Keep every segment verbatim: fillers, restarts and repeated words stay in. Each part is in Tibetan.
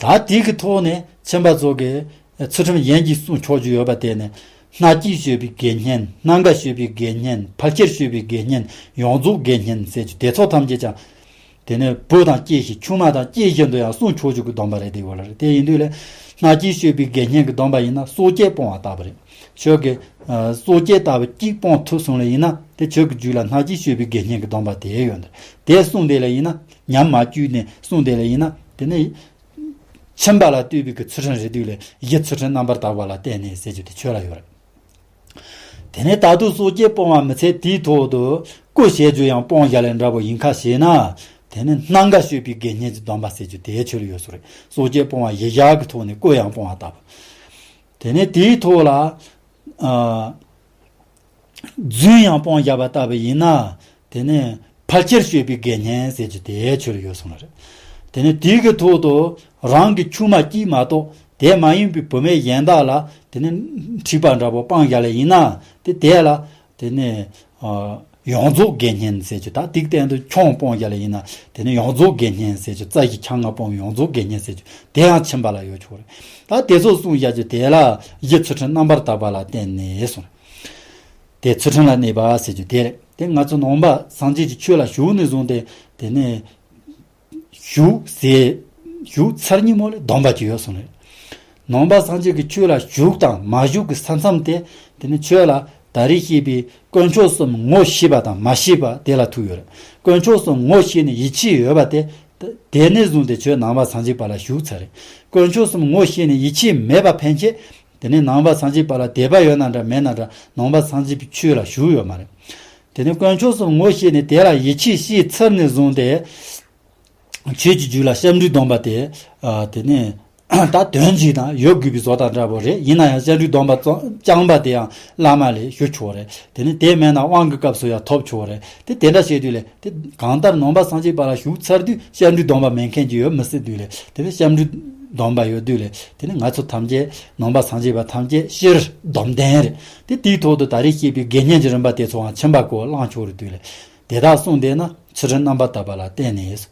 ད་དེ་གི་ཐོག་ནས་ཁྱིམ་པ་ཚོ་གི་ཚུལ་ཁྲིམས་གཞན་གྱིས་སྲུང་ཆོག་རྒྱུ་ཡོད་པ་དེ་ནི། སྣ་གཅིག་སྤྱོད་པའི་དགེ་བསྙེན། སྣ་འགའ་སྤྱོད་པའི་དགེ་བསྙེན། ཕལ་ཆེར་སྤྱོད་པའི་དགེ་བསྙེན། ཡོངས་རྫོགས་དགེ་བསྙེན་ཟེར་རྒྱུ་དེ་ཚོ་ཐམས་ཅད་ཀྱང་། དེ་ནས་བུ་དང་སྐྱེས་བཞིན་ཆུང་མ་དང་སྐྱེས་བཞིན་དུ་ཡང་སྲུང་ཆོག་རྒྱུ་གི་སྡོམ་པ་རེད། དེ་ཡོད་ལ་རེད། དེ་ཡིན་དུས་ལས། སྣ་གཅིག་སྤྱོད་པའི་དགེ་བསྙེན་གྱི་སྡོམ་པ་ཡིན་ན་སྲོག་བཅད་སྤོང་བ་ལྟ་བུ་རེད། ཁྱོད་ཀྱིས་ཨ་སྲོག་བཅད་ལྟ་བུ་གཅིག་སྤོང་ཐུབ་སོང་ལ་ཡིན་ན། དེ་ཁྱོད་ཀྱི་རྒྱུད་ལ་སྣ་གཅིག་སྤྱོད་པའི་དགེ་བསྙེན་གྱི་སྡོམ་པ་དེ་ཡོད་འདུག་དེ་སྲུང་དེ་ལ་ཡིན་ན། ཉམས་མ་བཅུག་ནས་སྲུང་དེ་ལ་ཡིན་ན། དེ་ནི་ཁྱིམ་པ་ལ་ལྟོས་པའི་གི་ཚུལ་ཁྲིམས་རེད་དུས་ལས། གཞི་ཚུལ་ཁྲིམས་རྣམ་པར་དག་པ་ལ་བརྟེན་ནས་ཟེར་རྒྱུ་དེ་ཁྱོད་ལ་ཡོད་རེད། དེ་ནས་ད་དུང་སྲོག་བཅད་སྤོང་བ་མི་ཚད། དེའི་ཐོག་ཏུ་བརྐུ་བྱེད་རྒྱུ་ཡང་སྤོང་བཞག་ལས་འདྲ་པོ་ཡིན་ཁ་ཞེ་ན། དེ་ནི་སྣ་འགའ་སྤྱོད་པའི་དགེ་བསྙེན་གྱི་སྡོམ་པ་ཟེར་རྒྱུ་དེ་ཁྱོད་ལ་ཡོད་ས་རེད། སྲོག་བཅད་སྤོང་བ་བཞི་བཞག་གི་ཐོག་ནས་བརྐུ་ཡང་སྤོང་བ་ལྟ་བུ། དེ་ནས་དེའི་ཐོག་ལ་ཨ་རྫུན་ཡང་སྤོང་བཞག་པ་ལྟ་བུ་ཡིན་ན། དེ་ནས་ཕལ་ཆེར་སྤྱོད་པའི་དགེ་བསྙེན་ཟེར་རྒྱུ་དེ་ཁྱོད་ལ་ཡོད་སོང་ལ་རེད། དེ་ནས་དེའི་གི་ཐོག་ཏུ་རང་གི་ཆུང་མ་གཅིག་མ་གཏོགས་དེ་མ་ཡིན་པའི་བུད་མེད་གཞན་དག་ལ་དེ་ནས་འཁྲིག་པ་འདྲ་པོ་སྤངས་བཞག་ལ་ཡིན་ན། དེ་དེ་ལ་དེ་ནས་ཨ་ཡོངས་རྫོགས་དགེ་བསྙེན་ཟེར་རྒྱུ། ད་དེ་གཏན་དུ་ཆུང་སྤོང་བཞག་ལ་ཡིན་ན། དེ་ནས་ཡོངས་རྫོགས་དགེ་བསྙེན་ཟེར་རྒྱུ། རྩ་བཞི་ཆང་ལྔ་སྤོང་བའི་ཡོངས་རྫོགས་དགེ་བསྙེན་ཟེར་རྒྱུ་དེ་ཡང་ཁྱིམ་པ་ལ་ཡོད་ཆོག་རེད། ད་དེ་ཚོ་སྲུང་བཞག་རྒྱུ་དེ་ལ་གཞི་ཚུལ་ཁྲིམས་རྣམ་པར་དག་པ་ལ་བརྟེན་ནས་གསུངས། དེ་ཚུལ་ཁྲིམས་ལ་གནས་པ་ཟེར་རྒྱུ་དེ་རེད། དེ་ང་ཚོ་ནང་པ་སངས་རྒྱས་ཀྱི་ཆོས་ལ་ཞུགས་ནས་བཟུང་སྟེ། དེ་ནས་ཞུགས་ཟེར། ཞུགས་ཚར་ཉིན་མོ་ལས་སྡོམ་པ་ཅིག་ཡོད་སོང་རེད། ནང་པ་སངས་རྒྱས་ཀྱི་ཆོས་ལ་ཞུགས་དང་མ་ཞུགས་ཀྱི་ས་མཚམས་དེ། དེ་ནི་ཆོས་ལ་ད་རེས་བཤད་པའི་དཀོན་མཆོག་གསུམ་ངོ་ཤེས་པ་དང་མ་ཤེས་པ་དེ་ལ་ཐུག་ཡོད་རེད། དཀོན་མཆོག་གསུམ་ངོ་ཤེས་ནས་ཡིད་ཆེས་ཡོད་པ་དེ། དེ་ནས་བཟུང་སྟེ་ཁྱོད་ནང་པ་སངས་རྒྱས་པ་ལ་ཞུགས་ཚར་རེད། དཀོན་མཆོག་གསུམ་ངོ་ཤེས་ནས་ཡིད་ཆེས་མེད་པ་ཕན་ཆད། དེ་ནས་ནང་པ་སངས་རྒྱས་པ་ལ་དད་པ་ཡོད་ན་འདྲ་མེད་ན་འདྲ། ནང་པ་སངས་རྒྱས་པའི་ཆོས་ལ་ཞུགས་ཡོད་མ་རེད། དེ་ནས་དཀོན་མཆོག་གསུམ་ངོ་ཤེས་ནས་དེ་ལ་ཡིད་ཆེས་སྐྱེས་ཚར་ནས་བཟུང་སྟེ། ཆོས་ཀྱི་རྒྱུད་ལ་སྐྱབས་འགྲོའི་སྡོམ་པ་དེ། ཨ་དེ་ནས་ད་དོན་གཅིག་དང་ཡོད་དགོས་པའི་བཟོ་ལྟ་འདྲ་པོ་རེད། ཡིན་ན་ཡང་སྐྱབས་འགྲོའི་སྡོམ་པ་རྐྱང་པ་དེ་ཡང་བླ་མ་ལས་ཞུ་ཆོག་རེད། དེ་ནས་དེ་མེད་ན་དབང་གི་སྐབས་སུ་ཡང་ཐོབ་ཆོག་རེད། དེ་དེ་འདྲ་བྱེད་དུས་ལས། དེ་གང་ལྟར་ནང་པ་སངས་རྒྱས་པ་ལ་ཞུགས་ཚར་དུས་སྐྱབས་འགྲོའི་སྡོམ་པ་མེད་མཁན་ཅིག་ཡོད་མི་སྲིད་དུས་ལས། དེ་ནས་སྐྱབས་འགྲོའི་སྡོམ་པ་ཡོད་དུས་ལས། དེ་ནས་ང་ཚོ་ཐམས་ཅད་ནང་པ་སངས་རྒྱས་པ་ཐམས་ཅད་སྤྱིར་སྡོམ་ལྡན་རེད། དེ་དེའི་ཐོག་ཏུ་ད་རེས་བཤད་པའི་དགེ་བསྙེན་གྱི་རིམ་པ་དེ་ཚོའང་ཁྱིམ་པ་ཁོ་བླང་ཆོག་རེད་དུས་ལས། དེ་དག་གསུངས་བསྡད་ན་ཚུལ་ཁྲིམས་རྣམ་པར་དག་པ་ལ་བརྟེན་ནས།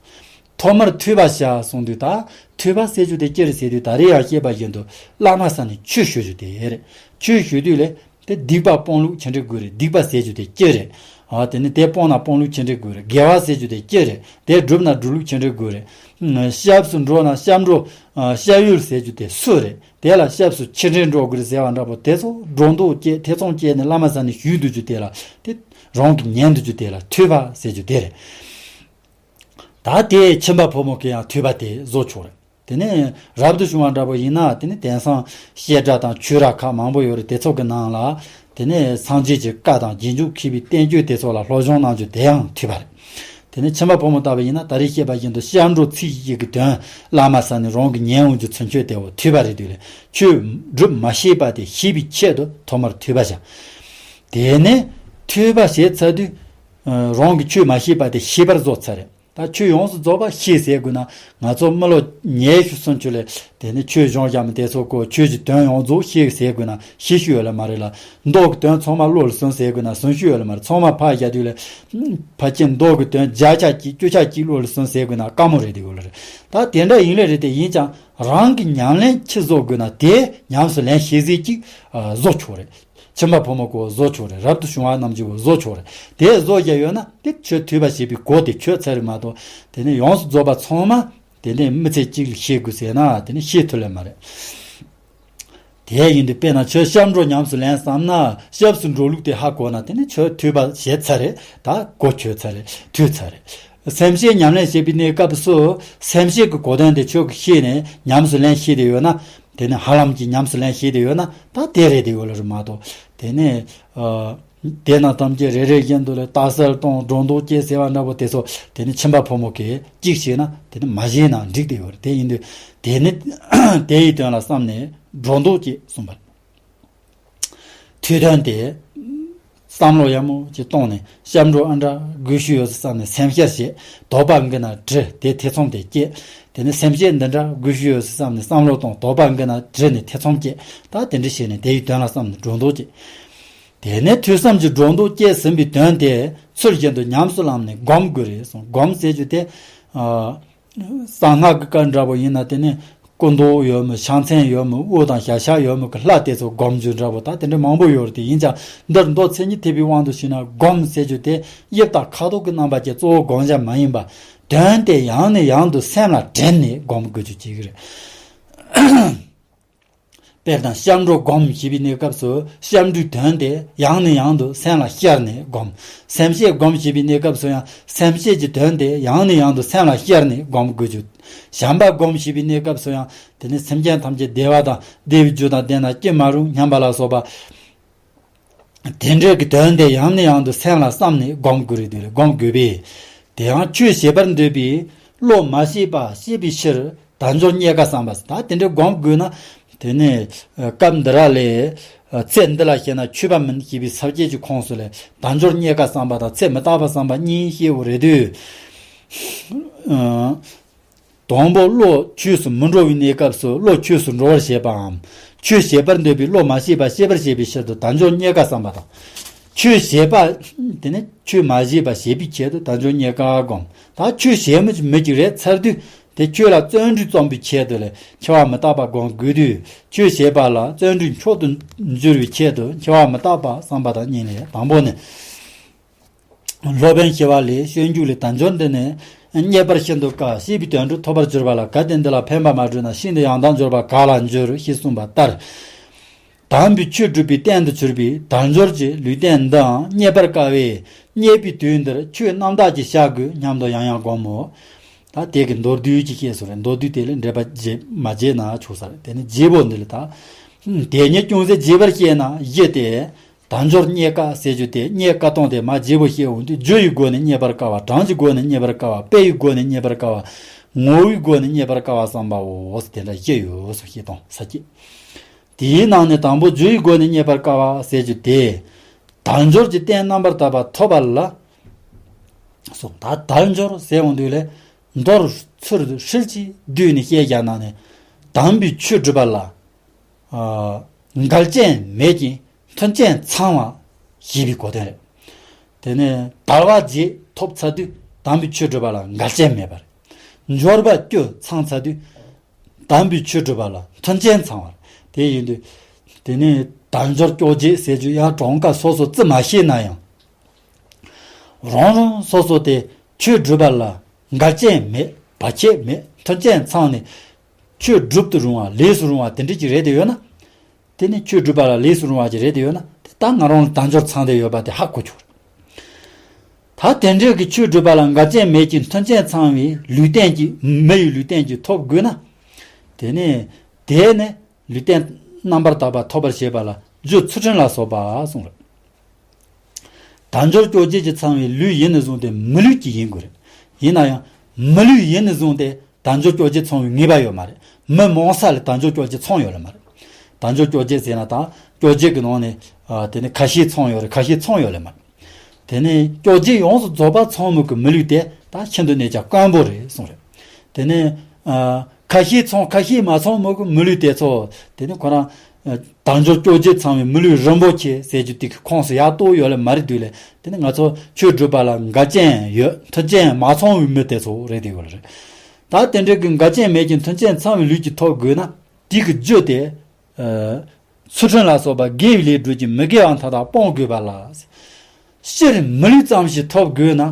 ཐོག་མར་ཐོས་པ་བྱ་གསུངས་དུས། ད་ཐོས་པ་ཟེར་རྒྱུ་དེ་ཅི་རེད་ཟེར་དུས། ད་རེས་ཡང་བཤད་པ་བཞིན་དུ་བླ་མ་ས་ནས་ཆོས་ཞུ་རྒྱུ་དེ་རེད། ཆོས་ཞུ་དུས་ལས་དེ་སྡིག་པ་སྤོང་ལུགས་ཅི་འདྲ་དགོས་རེད། སྡིག་པ་ཟེར་རྒྱུ་དེ་ཅི་རེད། ཨ་དེ་ནི་དེ་སྤོང་ན་སྤོང་ལུགས་ཅི་འདྲ་དགོས་རེད། དགེ་བ་ཟེར་རྒྱུ་དེ་ཅི་རེད། དེ་བསྒྲུབ་ན་སྒྲུབ་ལུགས་ཅི་འདྲ་དགོས་རེད། སྐྱབས་སུ་འགྲོ་ན་སྐྱབས་འགྲོ། ཨ་སྐྱབས་ཡུལ་ཟེར་རྒྱུ་དེ་སུ་རེད། དེ་ལ་སྐྱབས་སུ་ཆི་འདྲ་འགྲོ་དགོས་རེད་ཟེར་བ་འདྲ་པོ་དེ་ཚོ་སྒྲོ་འདོགས་བཅད་ཐེ་ཚོམ་བཅད་ནས་བླ་མ་ས་ནས་ཞུས་འདུག་རྒྱུ་དེ་ལ། དེ་རང་གིས་ཉན་འདུག་རྒྱུ་དེ་ལ་ཐོས་པ་ཟེར་རྒྱུ་དེ་རེད། ད་དེ་ཁྱིམ་པ་ཕོ་མོ་གིས་ཡང་ཐོས་པ་དེ་བཟོ་ཆོག་རེད། དེ་ནས་རབ་ཏུ་བྱུང་བ་འདྲ་པོ་ཡིན་ན། དེ་ནས་དེང་སང་བཤད་གྲྭ་དང་ཆོས་ར་ཁག་མང་པོ་ཡོད་རེད། དེ་ཚོ་གི་ནང་ལ་དེ་ནས་སངས་རྒྱས་ཀྱི་བཀའ་དང་རྗེས་འཇུག་མཁས་པའི་བསྟན་བཅོས་དེ་ཚོ་ལ་སློབ་སྦྱོང་གནང་རྒྱུ་དེ་ཡང་ཐོས་པ་རེད། དེ་ནས་ཁྱིམ་པ་ཕོ་མོ་ལྟ་བུ་ཡིན་ན། ད་རེས་བཤད་པ་བཞིན་དུ་སྐྱབས་འགྲོ་ཚིག་གཅིག་གི་དོན་བླ་མ་ས་ནས་རང་གིས་ཉན་འོང་རྒྱུ་ཚུན་ཆོད་དེ་འོ་ཐོས་པ་རེད་དུས་ལས། ཆོས་སྒྲུབ་མ་ཤེས་པ་དེ་ཤེས་པའི་ཆེད་དུ་ཐོག་མར་ཐོས་པ་བྱ། དེ་ནས་ཐོས་པ་བྱས་ཚར་དུས། ཨ་རང་གིས་ཆོས་མ་ཤེས་པ་དེ་ཤེས་པར་བཟོ་ཚར་རེད། ད་ཆོས་ཡོངས་སུ་རྫོགས་པ་ཤེས་ཟེར་དགོས་ན། ང་ཚོ་མི་ལོ་ཉི་ཤུ་སུམ་ཅུ་ལས་དེ་ནས་ཆོས་སྦྱོང་བཞག་མི་དེ་ཚོ་ཁོ་ཆོས་ཀྱི་དོན་ཡོངས་རྫོགས་ཤེས་ཟེར་དགོས་ན་ཤེས་རྒྱུ་ཡོད་ལ་མ་རེད་ལ། མདོ་གི་དོན་ཚང་མ་བློ་ལ་ཟིན་ཟེར་དགོས་ན་ཟིན་རྒྱུ་ཡོད་ལ་མ་རེད། ཚང་མ་ཕར་བཞག་དུས་ལས། ཕལ་ཆེར་མདོ་གི་དོན་བརྒྱ་ཆ་གཅིག་བཅུ་ཆ་གཅིག་བློ་ལ་ཟིན་ཟེར་དགོས་ན་དཀའ་མོ་རེད། དེ་ཡོད་ལ་རེད། ད་དེ་འདྲ་ཡིན་ལེ་རེད། དེ་ཡིན་ཀྱང་རང་གིས་ཉམས་ལེན་ཅི་བཟོ་དགོས་ན་དེ་ཉམས་སུ་ལེན་ཤེས་ཟིན་གཅིག་ཨ་བཟོ་ཆོག་རེད། ཁྱིམ་པ་ཕོ་མོ་ཁོ་བཟོ་ཆོག་རེད། རབ་ཏུ་བྱུང་བ་རྣམས་ཀྱིས་བཟོ་ཆོག་རེད། དེ་བཟོ་བཞག་ཡོད་ན་དེ་ཁྱོད་ཐོས་པ་བྱེད་པའི་སྒོ་དེ་ཆོད་ཚར་རེད་མ་གཏོགས། དེ་ནས་ཡོངས་སུ་རྫོགས་པ་ཚང་མ་དེ་ནས་མི་ཚེ་གཅིག་ལ་ཤེས་དགོས་ཟེར་ན་དེ་ནས་ཤེས་ཐུབ་ལེ་མ་རེད། དེ་ཡིན་དུས་དཔེར་ན་ཁྱོད་སྐྱབས་འགྲོ་ཉམས་སུ་ལེན་བསམ་ན། སྐྱབས་སུ་འགྲོ་ལུགས་དེ་ཧ་གོ་ན་དེ་ནས་ཁྱོད་ཐོས་པ་བྱས་ཚར་རེད། ད་གོ་ཆོད་ཚར་རེད། ཐོས་ཚར་རེད། སེམས་བསྐྱེད་ཉམས་ལེན་བྱེད་པའི་གནས་སྐབས་སུ་སེམས་བསྐྱེད་ཀྱི་གོ་དོན་དེ་ཁྱོད་ཀྱིས་ཤེས་ནས་ཉམས་སུ་ལེན་ཤེས་བསྡད་ཡོད་ན། དེ་ནི་ཧ་ལམ་གྱིས་ཉམས་སུ་ལེན་ཤེས་བསྡད་ཡོད་ན་ད་དེ་རེད་དེ་ཡོད་ལ་རེད་མ་གཏོགས། དེ་ནི་ཨ་དེ་ན་ཐམས་ཅད་རེ་རེ་བཞིན་དུ་ལས་རྟ་སེལ་གཏོང་སྒྲོ་འདོགས་བཅད་ཟེར་བ་འདྲ་པོ་དེ་ཚོ་དེ་ནི་ཁྱིམ་པ་ཕོ་མོ་གིས་གཅིག་བྱས་ན་དེ་ནི་མ་བྱས་ན་འགྲིག་བསྡད་ཡོད་རེད། དེ་ཡིན་དུས་དེ་ནི་དེ་ཡི་དོན་ལ་བསམ་ནས་སྒྲོ་འདོགས་བཅད་གསུངས་པ་རེད། ཐོས་དོན་དེ་བསམ་བློ་ཡག་མོ་ཅིག་གཏོང་ནས་སྐྱབས་འགྲོ་ཨ་འདྲ་དགོས་ཤུགས་ཡོད་ཟེར་བསམ་ནས་སེམས་ཤར་བྱེད། དོགས་པ་འགི་ན་དྲི་དེ་ཐེ་ཚོམ་དེ་སྐྱེ། དེ་ནས་སེམས་བསྐྱེད་འདི་འདྲ་དགོས་ཤུགས་ཡོད་ཟེར་བསམ་ནས་བསམ་བློ་གཏོང་། དོགས་པ་འགི་ན་དྲི་ནས་ཐེ་ཚོམ་སྐྱེ། ད་དེ་འདྲ་བྱས་ནས་དེ་ཡི་དོན་ལ་བསམ་ནས་སྒྲོ་འདོགས་བཅད། དེ་ནས་ཐོས་བསམ་གྱི་སྒྲོ་འདོགས་བཅད་ཟིན་པའི་དོན་དེ་ཚུལ་བཞིན་དུ་ཉམས་སུ་བླངས་ནས་སྒོམ་དགོས་རེད་གསུངས། སྒོམ་ཟེར་རྒྱུ་དེ་ཨ་གསང་སྔགས་ཀྱི་བཀའ་འདྲ་པོ་ཡིན་ན་དེ་ནས་ སྐུ་མདོག་ཡོད་མོད། ཕྱག་མཚན་ཡོད་མོད། དབུ་དང་ཞལ་ཤ་ཡོད་མོད་ཀྱི་ལྷ་དེ་ཚོ་སྒོམ་རྒྱུ་འདྲ་པོ་ད་དེ་འདྲ་མང་པོ་ཡོད་རེད། དེ་ཡིན་ཀྱང་འདིར་མདོ་མཚན་ཉིད་ཐེག་པའི་དབང་དུ་བྱས་ན་སྒོམ་ཟེར་རྒྱུ་དེ་དབྱིབས་དང་ཁ་དོག་གི་རྣམ་པ་ཅན་གཙོ་བོ་བསྒོམ་བྱ་མ་ཡིན་པ། དོན་དེ་ཡང་ནས་ཡང་དུ་སེམས་ལ་དྲན་ནས་སྒོམ་དགོས་རྒྱུ་ཅིག་རེད། དཔེར་ན་སྐྱབས་འགྲོ་སྒོམ་ཞེས་པའི་གནས་སྐབས་སུ་སྐྱབས་འགྲོའི་དོན་དེ་ཡང་ནས་ཡང་དུ་སེམས་ལ་ཤར་ནས་སྒོམ། སེམས་བསྐྱེད་སྒོམ་ཞེས་པའི་གནས་སྐབས་སུ་ཡང་སེམས་བསྐྱེད་ཀྱི་དོན་དེ་ཡང་ནས་ཡང་དུ་སེམས་ལ་ཤར་ནས་སྒོམ་དགོས་རྒྱུ། བྱམས་པ་སྒོམ་ཞེས་པའི་གནས་སྐབས་སུ་ཡང་དེ་ནི་སེམས་ཅན་ཐམས་ཅད་བདེ་བ་དང་བདེ་བའི་རྒྱུ་དང་ལྡན་ན་ཅི་མ་རུང་སྙམ་པ་ལ་སོགས་པ། དེ་འདྲའི་གི་དོན་དེ་ཡང་ནས་ཡང་དུ་སེམས་ལ་བསམ་ནས་སྒོམ་དགོས་རེད་དེ་སྒོམ་དགོས་པས། དེ་ཡང་ཆོས་བྱེད་པར་འདོད་པའི་བློ་མ་བྱས་པ་བྱེད་པའི་ཕྱིར་དལ་འབྱོར་རྙེད་དཀའ་བསམ་པ། ད་དེ་འདྲའི་སྒོམ་དགོས་ན། དེ་ནས་སྐབས་འདི་ར་ལས་ཚེ་འདི་ལ་བྱས་ན་ཆོས་པ་མིན་ཞེས་པའི་ས་བཅད་ཀྱི་ཁོངས་སུ་ལས་དལ་འབྱོར་རྙེད་དཀའ་བསམ་པ་དང་ཚེ་མི་རྟག་པ་བསམ་པ་གཉིས་བཤད་དགོས་རེད་དུས། དང་པོ་བློ་ཆོས་སུ་མི་འགྲོ་བའི་གནས་སྐབས་སུ་བློ་ཆོས་སུ་འགྲོ་བར་བྱེད་པའམ། ཆོས་བྱེད་པར་འདོད་པའི་བློ་མ་བྱས་པ་བྱེད་པར་བྱེད་པའི་ཕྱིར་དུ་དལ་འབྱོར་རྙེད་དཀའ་བསམ་པ་དང་། ཆོས་བྱེད་པ། དེ་ནི་ཆོས་མ་བྱས་པ་བྱེད་པའི་ཆེད་དུ་དལ་འབྱོར་རྙེད་དཀའ་སྒོམ། ད་ཆོས་བྱེད་མི་མི་ཅིག་རེད་ཚར་དུས་དེ་ཆོས་ལ་བརྩོན་འགྲུས་རྩོམ་པའི་ཆེད་དུ་ལས་འཆི་བ་མི་རྟག་པ་སྒོམ་དགོས་དུས་ཆོས་བྱེད་པ་ལ་བརྩོན་འགྲུས་མཆོག་ཏུ་འགྱུར་བའི་ཆེད་དུ་འཆི་བ་མི་རྟག་པ་བསམ་པ་དང་གཉིས་ལས་དང་པོ་ནི། སློབ་དཔོན་ཞི་བ་ལྷས་སྤྱོད་འཇུག་ལས་དལ་འབྱོར་འདི་ནི་རྙེད་པར་ཤིན་ཏུ་དཀའ། ཤེས་པའི་དོན་སྒྲུབ་ཐོབ་པར་གྱུར་པ་ལ་གལ་ཏེ་འདི་ལ་ཕན་པ་མ་བསྒྲུབས་ན་ཤིན་ཏུ་ཡང་དག་འབྱོར་པ་ག་ལ་འགྱུར་ཞེས་གསུངས་པ་ལྟར། དམ་པའི་ཆོས་སྒྲུབ་པའི་རྟེན་དུ་གྱུར་པའི་དལ་འབྱོར་གྱི་ལུས་རྟེན་འདིའང་རྙེད་པར་དཀའ་བས་རྙེད་པའི་དུས་འདིར་ཆོས་རྣམ་དག་ཅིག་བྱ་དགོས་སྙམ་དུ་ཡང་ཡང་བསྒོམ་མོ། ད་དེ་གི་མདོར་བསྡུས་ཀྱི་བཤད་སྲོལ་རེད། མདོར་བསྡུས་དེ་ལས་འགྲེལ་པ་རྗེ་མ་རྗེས་ན་ཆོག་ས་རེད། དེ་ནི་རྗེ་བོ་འདི་ལ་ད། དེ་ཉིད་ཅུང་ཟད་རྒྱས་པར་བཤད་ན་གཞི་དེ། དལ་འབྱོར་རྙེད་དཀའ་ཟེར་རྒྱུ་དེ་རྙེད་དཀའ་སྟངས་དེ་མ་རྗེ་བོ་བཤད་འོང་དུས་རྒྱུ་ཡི་སྒོ་ནས་རྙེད་པར་དཀའ་བ། གྲངས་ཀྱི་སྒོ་ནས་རྙེད་པར་དཀའ་བ། དཔེ་ཡི་སྒོ་ནས་རྙེད་པར་དཀའ་བ། ངོ་བོའི་སྒོ་ནས་རྙེད་པར་དཀའ་བ་བསམ་པའོ། དེ་འདྲ་བཤད་ཡོད་སོ་བཤད་སྟངས་ས་སྐྱེས། དེའི་ནང་ནས་དང་པོ་རྒྱུ་ཡི་སྒོ་ནས་རྙེད་པར་དཀའ་བ་ཟེར་རྒྱུ་དེ། དལ་འབྱོར་གྱི་རྟེན་རྣམ་པར་དག་པ་ཐོབ་པ་ལ། སོ་ད་དལ་འབྱོར་ཟེར་འོང་དུས་ལས་མདོར་ཚུར་ཧྲིལ་གྱིས་བསྡུས་ནས་བཤད་རྒྱ་ནང་ནས་དམ་པའི་ཆོས་སྒྲུབ་པ་ལ། འགལ་རྐྱེན་མེད་ཅིང་མཐུན་རྐྱེན་ཚང་བ་ཞེས་པའི་གོ་དོན་རེད། དེ་ནས་དལ་བ་རྗེས་ཐོབ་ཚར་དུས་དམ་པའི་ཆོས་སྒྲུབ་པ་ལ་འགལ་རྐྱེན་མེད་པ་རེད། འབྱོར་པ་བཅུ་ཚང་ཚར་དུས་དམ་པའི་ཆོས་སྒྲུབ་པ་ལ་མཐུན་རྐྱེན་ཚང་བ་རེད། དེ་ཡིན་དུས་དེ་ནས་དལ་འབྱོར་བཅོ་བརྒྱད་ཟེར་རྒྱུ་ཡང་གྲངས་ཀ་སོ་སོ་བརྩི་མ་ཤེས་ན་ཡང་། རང་རང་སོ་སོ་དེ་ཆོས་སྒྲུབ་པ་ལ་འགལ་རྐྱེན་མེད། བར་ཆད་མེད། མཐུན་རྐྱེན་ཚང་ནས་ཆོས་སྒྲུབ་ཏུ་རུང་བ་ལས་སུ་རུང་བ་དེ་འདྲ་ཅིག་རེད་དེ་ཡོད་ན། དེ་ནི་ཆོས་སྒྲུབ་པ་ལ་ལས་སུ་རུང་བ་ཅིག་རེད་དེ་ཡོད་ན་དེ་ད་ང་རང་ལ་དལ་འབྱོར་ཚང་བསྡད་ཡོད་པ་དེ་ཧ་གོ་ཆོག་རེད། ད་དེ་འདྲའི་གི་ཆོས་སྒྲུབ་པ་ལ་འགལ་རྐྱེན་མེད་ཅིང་མཐུན་རྐྱེན་ཚང་བའི་ལུས་རྟེན་གྱི་མི་ཡི་ལུས་རྟེན་གྱི་ཐོབ་དགོས་ན། དེ་ནི་དེ་ནི་ལུས་རྟེན་རྣམ་པར་དག་པ་ཐོབ་པར་བྱེད་པ་ལ་རྒྱུ་ཚུལ་ཁྲིམས་ལ་སོགས་པ་གསུངས་རེད། དལ་འབྱོར་བཅོ་བརྒྱད་ཀྱིས་ཚང་བའི་ལུས་ཡིན་ནས་བཟུང་སྟེ་མི་ལུས་ཀྱི་ཡིན་དགོས་རེད། ཡིན་ན་ཡང་མི་ལུས་ཡིན་ནས་བཟུང་སྟེ་དལ་འབྱོར་བཅོ་བརྒྱད་ཚང་བའི་ངེས་པ་ཡོད་མ་རེད། མི་མང་ས་ལ་དལ་འབྱོར་བཅོ་བརྒྱད་ཚང་ཡོད་ལ་མ་རེད། དལ་འབྱོར་བཅོ་བརྒྱད་ཟེར་ན་ད་བཅོ་བརྒྱད་ཀྱི་ནང་ནས་ཨ་དེ་ནས་ཁ་ཤས་ཚང་ཡོད་རེད། ཁ་ཤས་ཚང་ཡོད་ལ་མ་རེད། དེ་ནས་བཅོ་བརྒྱད་ཡོངས་སུ་རྫོགས་པ་ཚང་མུ་གི་མི་ལུས་དེ་ད་ཤིན་ཏུ་ནས་ཀྱང་དཀོན་པོ་རེད་གསུངས་རེད། དེ་ནས་ཨ་ཁ་ཤས་ཚང་ཁ་ཤས་མ་ཚང་མུ་གི་མི་ལུས་དེ་ཚོ་དེ་ནས་ཁོ་རང་ཨ་དལ་འབྱོར་བཅོ་བརྒྱད་ཚང་བའི་མི་ལུས་རིན་པོ་ཆེ་ཟེར་རྒྱུ་དེ་གི་ཁོངས་སུ་ཡར་གཏོགས་ཡོད་ལ་མ་རེད་དུས་ལས། དེ་ནས་ང་ཚོ་ཆོས་སྒྲུབ་པ་ལ་འགལ་རྐྱེན་ཡོད་མཐུན་རྐྱེན་མ་ཚང་བའི་མི་དེ་ཚོ་རེད་དེ་ཡོད་ལ་རེད། ད་དེ་འདྲའི་གི་འགལ་རྐྱེན་མེད་ཀྱི་མཐུན་རྐྱེན་ཚང་བའི་ལུས་ཀྱི་ཐོབ་དགོས་ན་དེ་གི་རྒྱུ་དེ། ཚུལ་ཁྲིམས་ལ་སོགས་པ་དགེ་བའི་ལས་སྒྲུབ་ཀྱི་མི་དགེ་བ་མཐའ་དག་སྤོང་དགོས་པ་ལ། སྤྱིར་མི་ལུས་ཙམ་ཞིག་ཐོབ་དགོས་ན་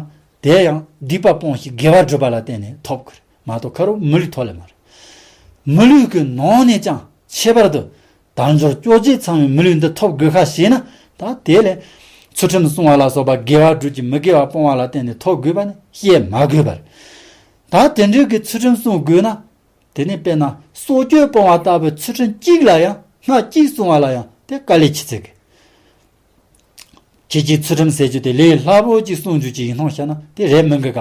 དེ་ཡང་སྡིག་པ་སྤོང་ཞིང་དགེ་བ་སྒྲུབ་པ་ལ་བརྟེན་ནས་ཐོབ་དགོས་རེད་མ་གཏོགས་ཁ་རོག་མི་ལུས་ཐོབ་ལེ་མ་རེད། མི་ལུས་ཀྱི་ནང་ནས་ཀྱང་ཁྱད་པར་དུ་དལ་འབྱོར་བཅོ་བརྒྱད་ཚང་བའི་མི་ལུས་འདི་ཐོབ་དགོས་ཁ་ཞེ་ན་ད་དེ་ལས་ཚུལ་ཁྲིམས་སྲུང་བ་ལ་སོགས་པ་དགེ་བ་སྒྲུབ་ཀྱི་མི་དགེ་བ་སྤོང་བ་ལ་བརྟེན་ནས་ཐོབ་དགོས་པ་ནི་བཤད་མ་དགོས་པར། ད་དེ་འདྲའི་གི་ཚུལ་ཁྲིམས་སྲུང་དགོས་ན། དེ་ནས་དཔེར་ན་སྲོག་གཅོད་སྤོང་བ་ལྟ་བུའི་ཚུལ་ཁྲིམས་གཅིག་ལ་ཡང་སྔགས་གཅིག་བསྲུང་བ་ལ་ཡང་དེ་དཀའ་ལས་ཆེ་ཚེ་གི། ཁྱེད་ཀྱིས་ཚུལ་ཁྲིམས་ཟེར་རྒྱུ་དེ་ལས་སླ་པོ་གཅིག་བསྲུང་རྒྱུ་གཅིག་ཡིན་སྣང་བཤད་ན་དེ་རེད་མིན་གི་ག།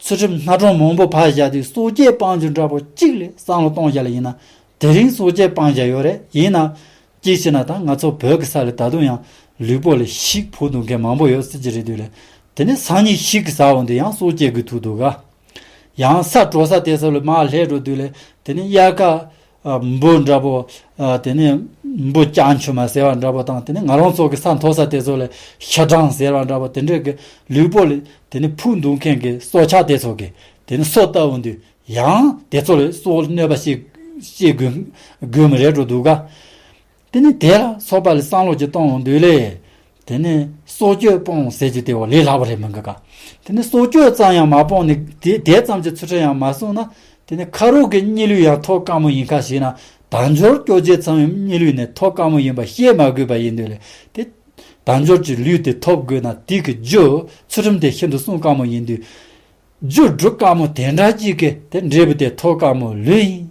ཚུལ་ཁྲིམས་སྣ་གྲངས་མང་པོ་ཕར་བཞག་དུས་སྲོག་གཅོད་སྤང་རྒྱུ་འདྲ་པོ་གཅིག་ལས་བསམ་བློ་གཏོང་བཞག་ལ་ཡིན་ན་དེ་རིང་སྲོག་གཅོད་སྤང་བཞག་ཡོད་རེད། ཡིན་ན་གཅིག་བྱས་ན་ད་ང་ཚོ་བོད་ཀྱི་ས་ལ་ད་དུང་ཡང་ལུས་པོ་ལ་ཤིག་ཕོག་འདུག་མཁན་མང་པོ་ཡོད་སྲིད་ཀྱི་རེད་དུས་ལས་དེ་ནས་སང་ཉིན་ཤིག་གི་ཟ་འོང་དུས་ཡང་སྲོག་གཅོད་དགོས་ཐུག་འདུག་ག། ཡང་ས་འགྲོ་ས་དེ་ཚོ་ལ་མར་སླེབས་འགྲོ་དུས་ལས་དེ་ནི་དབྱར་ཁ་ཨ་འབུ་འདྲ་པོ་ཨ་དེ་ནི་འབུ་ལྕགས་མཆུ་མ་ཟེར་བ་འདྲ་པོ་དང་དེ་ནི་ང་རང་ཚོ་གི་ས་མཐོ་ས་དེ་ཚོ་ལ་ཤ་སྦྲང་ཟེར་བ་འདྲ་པོ་དེ་འདྲས་གི་ལུས་པོ་ལ་དེ་ནི་ཕུག་འདུག་མཁན་གི་སྲོག་ཆགས་དེ་ཚོ་གི་དེ་ནི་སོ་བཏབ་འོང་དུས་ ཡང་དེ་ཚོ་ལ་སྲོག་གནོད་པ་བྱེད་བྱེད་དགོས་དགོས་མི་རེད་འགྲོ་འདུག་ག། དེ་ནི་དེ་ལ་སོགས་པ་ལ་བསམ་བློ་ཅིག་གཏོང་འོང་དུས་ལས། དེ་ནི་སྲོག་གཅོད་སྤོང་ཟེར་རྒྱུ་དེ་བ་ལས་སླ་བ་རེད་མི་འགི་ག། དེ་ནི་སྲོག་གཅོད་ཙམ་ཡང་མ་སྤོང་ནས་དེ་དེ་ཙམ་གྱི་ཚུལ་ཁྲིམས་ཡང་མ་བསྲུངས་ན། དེ་ནི་ཁ་རོག་གི་གཉིད་ལུས་ཡང་ཐོབ་དཀའ་མོ་ཡིན་ཁ་ཞེ་ན། དལ་འབྱོར་སྐྱོ་བྱེད་ཚང་བའི་གཉིད་ལུས་ནི་ཐོབ་དཀའ་མོ་ཡིན་པ་ཤེས་མ་དགོས་པ་ཡིན་དུས་ལས། དེ་དལ་འབྱོར་གྱི་ལུས་དེ་ཐོབ་དགོས་ན་དེ་གི་རྒྱུ་ཚུལ་ཁྲིམས་དེ་ཤིན་ཏུ་བསྲུང་དཀའ་མོ་ཡིན་དུས། རྒྱུ་སྒྲུབ་དཀའ་མོ་དེ་འདྲ་ཅིག་གི་དེ་འབྲས་བུ་དེ་ཐོབ་དཀའ་མོ་ལོས་ཡིན།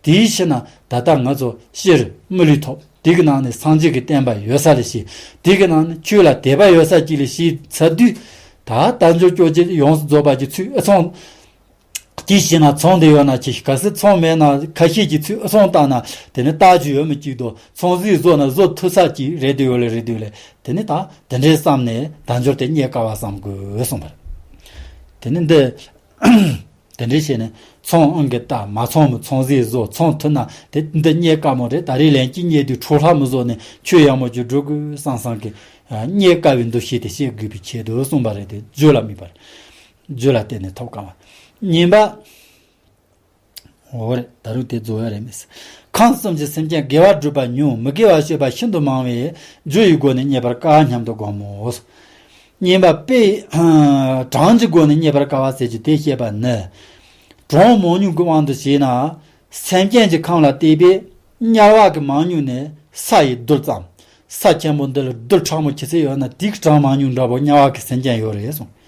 དེའི་ཕྱིར་ན་ད་ལྟ་ང་ཚོ་སྤྱིར་མི་ལུས་ཐོབ། དེ་གི་ནང་ནས་སངས་རྒྱས་ཀྱི་བསྟན་པ་ཡོད་ས་ལ་ཞིག་དེ་གི་ནང་ནས་ཆོས་ལ་དད་པ་ཡོད་ས་ཅིག་ལ་ཞིག་ཚར་དུས། ད་དལ་འབྱོར་སྐྱོ་བྱེད་ཡོངས་སུ་རྫོགས་པ་གྱི་ཚུལ་ཨེ་ཚང་། ཅི་ཞེ་ན་ཚོང་དེ་ཡོད་ན་ཅི། གལ་སྲིད་ཚོང་མེད་ན་ཁ་ཤས་ཀྱི་ཚུལ་ཨེ་ཚང་བཏང་ན་དེ་ནི་རྟགས་ཅིག་ཡོད་མི་གཅིག་དོ། ཚོང་ཟིག་བཟོ་ན་བཟོ་ཐུབ་ས་ཅིག་རེད་དུ་ཡོད་ལེ་རེད་དུ་ལེ། དེ་ནི་ད་དེ་འདྲའི་བསམ་ནས་དལ་འབྱོར་དེ་རྙེད་དཀའ་བ་བསམ་དགོས་གསུངས་པ་རེད། དེ་ནི་འདི། དེ་འདྲའི་བྱས་ནས་ཚོང་ཨང་གི་ལྟ་མ་ཚོང་མི་ཚོང་ཟིག་བཟོ་ཚོང་ཐུབ་ན་དེ་འདི་རྙེད་དཀའ་མོ་རེད། ད་རེས་ལན་གཅིག་རྙེད་དུས་འཕྲོ་ལྷག་མི་བཟོ་ནས་ཆོས་ཡག་མོ་ཅིག་སྒྲུབ་དགོས་བསམ་བསམ་གི། རྙེད་དཀའ་བའི་འདུ་ཤེས་དེ་བཤད་དགོས་པའི་ཆེད་དུ་གསུངས་པ་རེད་དེ། རྒྱུ་ལ་དམིགས་པ་རེད། རྒྱུ་ལ་བརྟེན་ནས་ཐོབ་དཀའ་བ། གཉིས་པ། འོ་རེད། ད་རུང་དེ་རྫོགས་ཡ་རེད་མི་སྲིད། ཁམས་གསུམ་གྱི་སེམས་ཅན་དགེ་བ་སྒྲུབ་པ་ཉུང་། མི་དགེ་བ་སྤྱོད་པ་ཤིན་ཏུ་མང་བས། རྒྱུ་ཡི་སྒོ་ནས་རྙེད་པར་དཀའ་སྙམ་དུ་དགོངས་མོ། གཉིས་པ་དཔེ། གྲངས་ཀྱི་སྒོ་ནས་རྙེད་པར་དཀའ་བ་ཟེར་རྒྱུ་དེ་བཤད་པ་ནི། གྲངས་མང་ཉུང་གི་དབང་དུ་བྱས་ན། སེམས་ཅན་གྱི་ཁམས་ལ་བལྟས་པས་དམྱལ་བ་གི་མང་ཉུང་ནི་ས་ཡི་རྡུལ་ཙམ། ས་ཆེན་པོ་འདི་ལ་རྡུལ་ཕྲ་མོ་ཆི་ཚད་ཡོད་ན་དེའི་གྲངས་མང་ཉུང་འདྲ་པོ་དམྱལ་བ་གི་སེམས་ཅན་ཡོད་རེད་གསུངས།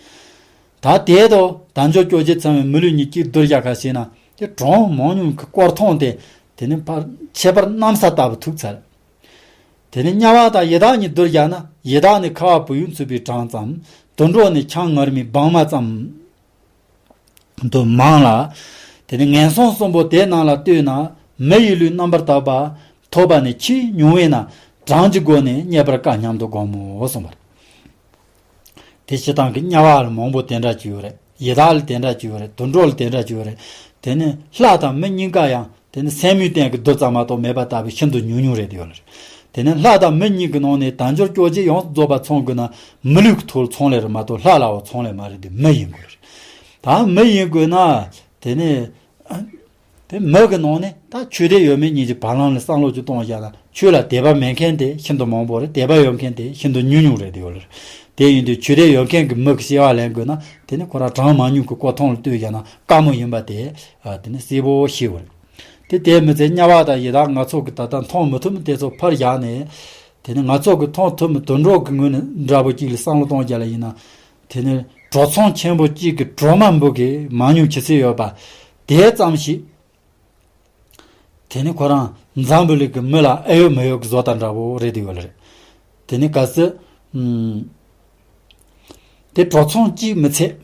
ད་དེ་དང་དལ་འབྱོར་སྐྱོ་བྱེད་ཚང་བའི་མི་ལུས་གཉིས་ཀྱི་བསྡུར་བྱ་ཁ་ཤས་ན་དེ་གྲངས་མང་ཉུང་གི་སྐོར་མཐོང་སྟེ། དེ་ནི་ཕར་ཁྱད་པར་གནམ་ས་ལྟ་བུ་ཐུག་ཚར། དེ་ནི་དམྱལ་བ་དང་ཡི་དྭགས་གཉིས་བསྡུར་བྱ་ན་ཡི་དྭགས་ནི་ཁ་བ་བུ་ཡུག་འཚུབ་པའི་གྲངས་ཙམ། དུད་འགྲོ་ནི་ཆང་ངར་མའི་སྦྲང་མ་ཙམ་དུ་མང་ལ། དེ་ནི་ངན་སོང་གསུམ་པོ་དེ་རྣམས་ལ་ལྟོས་ན་མི་ཡི་ལུས་རྣམ་པར་དག་པ་ཐོབ་པ་ནི་ཆེས་ཉུང་བས་ན་གྲངས་ཀྱི་སྒོ་ནས་རྙེད་པར་དཀའ་སྙམ་དུ་དགོངས་མོ་གསུངས་པ་རེད། དེ་སྤྱིར་བཏང་གི་དམྱལ་བ་ལ་མང་པོ་དེ་འདྲ་ཅིག་ཡོད་རེད། ཡི་དྭགས་ལ་དེ་འདྲ་ཅིག་ཡོད་རེད། དུད་འགྲོ་ལ་དེ་འདྲ་ཅིག་ཡོད་རེད། དེ་ནི་ལྷ་དང་མི་གཉིས་ཀ་ཡང་དེ་ནི་སེན་མོའི་སྟེང་གི་རྡུལ་ཙམ་མ་གཏོགས་མེད་པ་ལྟ་བུའི་ཤིན་ཏུ་ཉུང་ཉུང་རེད་ཡོད་རེད། དེ་ནི་ལྷ་དང་མི་གཉིས་ཀྱི་ནང་ནས་དལ་འབྱོར་སྐྱོ་བྱེད་ཡོངས་སུ་རྫོགས་པ་ཚང་དགོས་ན་མི་ལུས་ཀྱི་ཐོག་ལ་ཚང་ལེ་རེད་མ་གཏོགས་ལྷ་ལ་བ་ཚང་ལེ་མ་རེད་དེ་མི་ཡིན་དགོས་རེད། ད་མི་ཡིན་དགོས་ན་དེ་ནི། དེ་མི་གི་ནང་ནས་ད་ཆོས་དད་ཡོད་མེད་གཉིས་ཀྱི་བར་ལམ་ལ་བསམ་བློ་ཅིག་གཏོང་བཞག་ན་ཆོས་ལ་དད་པ་མེད་མཁན་དེ་ཤིན་ཏུ་མང་པོ་རེད། དད་པ་ཡོད་མཁན་དེ་ཤིན་ཏུ་ཉུང་ཉུང་རེད་དེ་ཡོད་རེད། དེ་ཡིན་དུས་ཆོས་དད་ཡོད་མཁན་གྱི་མི་གི་བྱ་བ་ལེན་དགོས་ན་དེ་ནི་ཁོ་རང་གྲངས་མང་ཉུང་གི་སྐོར་ཐོང་ལ་ལྟོས་བཞག་ན་དཀའ་མོ་ཡིན་པ་དེ་དེ་ནི་གསལ་པོ་ཤེས་དགོས་རེད། དེ་དེ་མི་ཚད་དམྱལ་བ་དང་ཡི་དྭགས་ང་ཚོ་གི་ད་ལྟ་མཐོང་མི་ཐུབ་མི་དེ་ཚོ་ཕར་བཞག་ནས། དེ་ནི་ང་ཚོ་གི་མཐོང་ཐུབ་མི་དུད་འགྲོ་གི་ངོས་ནས་འདྲ་པོ་གཅིག་ལ་བསམ་བློ་གཏོང་རྒྱུ་ལ་ཡིན་ན། དེ་ནི་གྲོ་ཚང་ཆེན་པོ་གཅིག་གི་གྲོ་མ་འབུ་གི་མང་ཉུང་ཇི་སྲིད་ཡོད་པ། དེ་ཙམ་ཞིག་དེ་ནི་ཁོ་རང་འཛམ་བུ་གླིང་གི་མི་ལ་ཨེ་ཡོད་མི་ཡོད་ཀྱི་བཟོ་ལྟ་འདྲ་པོ་རེད་དེ་ཡོད་ལ་རེད། དེ་ནི་གལ་སྲིད། ཨུམ། དེ་གྲོ་ཚང་གཅིག་མི་ཚད།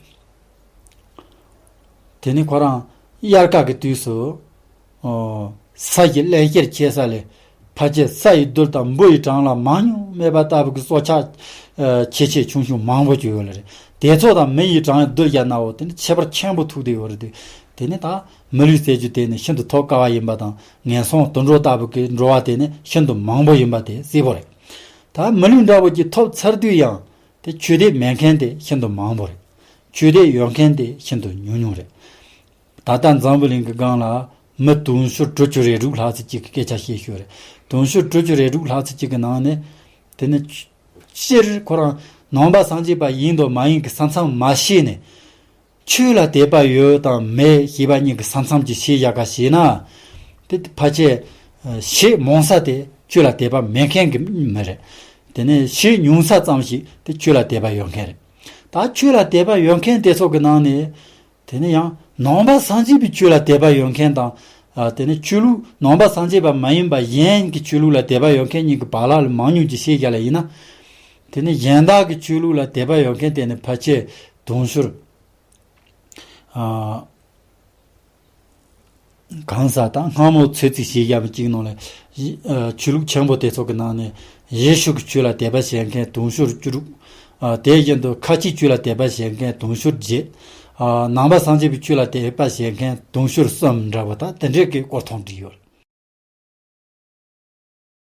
དེ་ནི་ཁོ་རང་དབྱར་ཁ་གི་དུས་སུ། ཨོ། ས་ཀྱི་ཀླད་ཀྱར་ཆེ་ས་ལས། ཕལ་ཆེར་ས་ཡི་རྡུལ་དང་འབུ་ཡི་གྲངས་ལ་མང་ཉུང་མེད་པ་ལྟ་བུ་གི་སྲོག་ཆགས། ཨ། ཆེ་ཆེ་ཆུང་ཆུང་མང་པོ་ཅིག་ཡོད་ལ་རེད། དེ་ཚོ་དང་མི་ཡི་གྲངས་བསྡུར་བྱས་ན་འོ་དེ་ནི་ཁྱད་པར་ཆེན་པོ་ཐུག་བསྡད་ཡོད་རེད་དེ། དེ་ནི་ད་མི་ལུས་ཟེར་རྒྱུ་དེ་ནི་ཤིན་ཏུ་ཐོབ་དཀའ་བ་ཡིན་པ་དང་ངན་སོང་དུད་འགྲོ་ལྟ་བུ་གི་འགྲོ་བ་དེ་ནི་ཤིན་ཏུ་མང་པོ་ཡིན་པ་དེ་གསལ་པོ་རེད། ད་མི་ལུས་འདྲ་བོ་ཅིག་ཐོབ་ཚར་དུས་ཡང་དེ་ཆོས་དད་མེད་མཁན་དེ་ཤིན་ཏུ་མང་པོ་རེད། ཆོས་དད་ཡོད་མཁན་དེ་ཤིན་ཏུ་ཉུང་ཉུང་རེད། ད་ལྟ་འཛམ་བུ་གླིང་གི་སྒང་ལ་མི་དུང་ཕྱུར་དྲུག་ཅུ་རེ་དྲུག་ལྷག་ཙམ་ཅིག་གི་སྐད་ཆ་བཤད་ཤོད་རེད། དུང་ཕྱུར་དྲུག་ཅུ་རེ་དྲུག་ལྷག་ཙམ་ཅིག་གི་ནང་ནས་དེ་ནི་སྤྱིར་ཁོ་རང་ནང་པ་སངས་རྒྱས་པ་ཡིན་དང་མ་ཡིན་གྱི་ས་མཚམས་མ་ཤེས་ནས་ཆོས་ལ་དད་པ་ཡོད་དང་མེད་ཞེས་པ་གཉིས་ཀྱི་ས་མཚམས་ཀྱི་ཤེས་བྱ་ག་ཞེ་ན། དེ་ཕལ་ཆེར་ཞེ་མང་ས་དེ་ཆོས་ལ་དད་པ་མེད་མཁན་གྱི་མི་རེད། དེ་ནས་ཞེ་ཉུང་ས་ཙམ་ཞིག་དེ་ཆོས་ལ་དད་པ་ཡོད་མཁན་རེད། ད་ཆོས་ལ་དད་པ་ཡོད་མཁན་དེ་ཚོ་གི་ནང་ནས། དེ་ནས་ཡང་ནང་པ་སངས་རྒྱས་པའི་ཆོས་ལ་དད་པ་ཡོད་མཁན་དང་། ཨ། དེ་ནས་ཆོས་ལུགས་ནང་པ་སངས་རྒྱས་པ་མ་ཡིན་པ་གཞན་གྱི་ཆོས་ལུགས་ལ་དད་པ་ཡོད་མཁན་གཉིས་ཀྱི་བར་ལ་ལ་མང་ཉུང་གྱི་ཤེས་བྱ་ལ་ཡིན་ན། དེ་ནས་གཞན་དག་གི་ཆོས་ལུགས་ལ་དད་པ་ཡོད་མཁན་དེ་ནི་ཕལ་ཆེར་དུང་ཕྱུར། ཨ། གང་ཟག་དང་སྔ་མོ་ཚོད་རྩིས་བྱེད་ཡག་གཅིག་ནང་ལ། ཨ། ཆོས་ལུགས་ཆེན་པོ་དེ་ཚོ་གི་ནང་ནས་ཡེ་ཤུ་གི་ཆོས་ལ་དད་པ་བྱེད་མཁན་དུང་ཕྱུར་བཅུ་དྲུག་ཨ། དེ་བཞིན་དུ་ཁ་ཆེའི་ཆོས་ལ་དད་པ་བྱེད་མཁན་དུང་ཕྱུར་བརྒྱད། ཨ། ནང་པ་སངས་རྒྱས་པའི་ཆོས་ལ་དད་པ་བྱེད་མཁན་དུང་ཕྱུར་གསུམ་འདྲ་བོ་དང་དེ་འདྲའི་གི་སྐོར་ཐོང་བྲིས་ཡོད།